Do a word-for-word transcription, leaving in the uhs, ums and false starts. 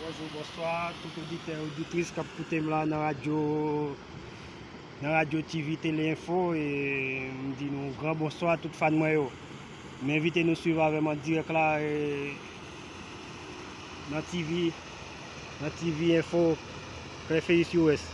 Bonjou, bonswa, tout oditè, oditris k ap koute m la nan radyo, nan radyo T V Tele Enfo, e m di nou gran bonswa tout fan mwen yo. M envite nou swiv avè m an dirèk la, e nan T V, nan T V Info, Clearface U S.